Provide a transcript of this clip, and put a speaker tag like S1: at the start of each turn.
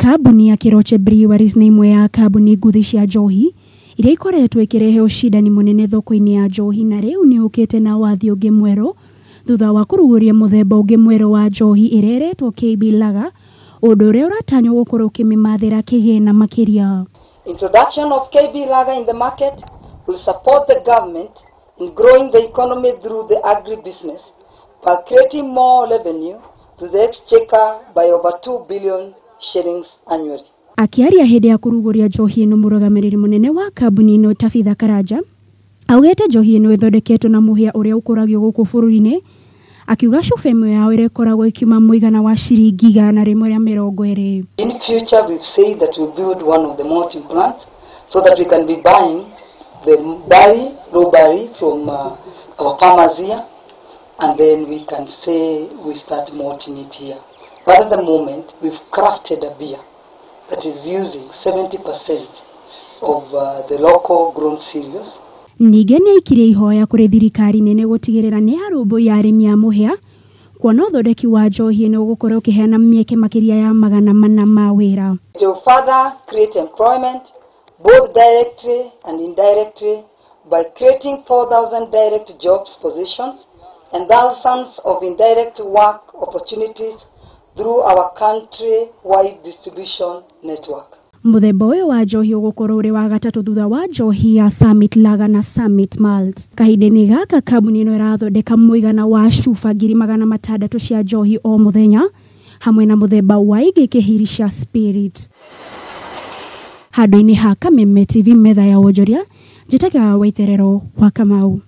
S1: Kambuni ya Keroche Breweries nĩ ĩmwe ya kambuni ngũthi cia njohi iria ikoretwo ikirehe ũcindani mũnene thoko-inĩ ya njohi, na rĩu nĩ ũkĩte na wathi ũngĩ mwerũ thutha wa kũrugũria mũthemba ũngĩ mwerũ wa njohi ĩrĩa ĩretwo KB Lager, ũndũ ũrĩa ũratanywo gũkorwo ũkĩmĩmathĩra kĩgĩna makĩria.
S2: Introduction of KB Lager in the market will support the government in growing the economy through the agribusiness by creating more revenue to the exchequer by over 2 billion shillings annually.
S1: Akiaria hĩndĩ ya kũrugũria njohi ĩno, mũrũgamĩrĩri mũnene wa kambuni ĩno Tabitha Karanja augĩte njohi ĩno ĩthondeketwo na mũhĩa ũrĩa ũkũragio gũkũ bũrũri-inĩ, akiuga cuba ĩmwe yao ĩrĩa ĩkoragwo ĩkiuma mũigana wa ciringi 120.
S2: In future, we've said that we build one of the malting plants so that we can be buying the barley, raw barley from our farmers here, and then we can say we start malting it here. But at the moment, we've crafted a beer that is using 70% of the local grown cereals.
S1: Ningĩ nĩ aikirie ihoya kũrĩ thirikari nene gũtigĩrĩra nĩ yarũmbũiya arĩmi a mũhĩa, kuona ũthondeki wa njohi ĩno ũgũkorwo ũkĩheana mĩeke makĩria ya 400 ma wĩra.
S2: It will further create employment both directly and indirectly by creating 4,000 direct jobs positions and thousands of indirect work opportunities through our country-wide distribution network.
S1: Mũthemba ũyũ wa njohi ũgũkorwo ũrĩ wa gatatũ thutha wa njohi ya Summit Lager na Summit Malt. Kahinda-inĩ gaka kambuni ĩno ĩrathondeka mũigana wa cuba 600,000 cia njohi o mũthenya, hamwe na mũthemba wa ingĩ kĩhiri cia spirit. Handũ-inĩ ha Kameme TV, metha ya wonjoria, njĩtaga Waitherero wa Kamau.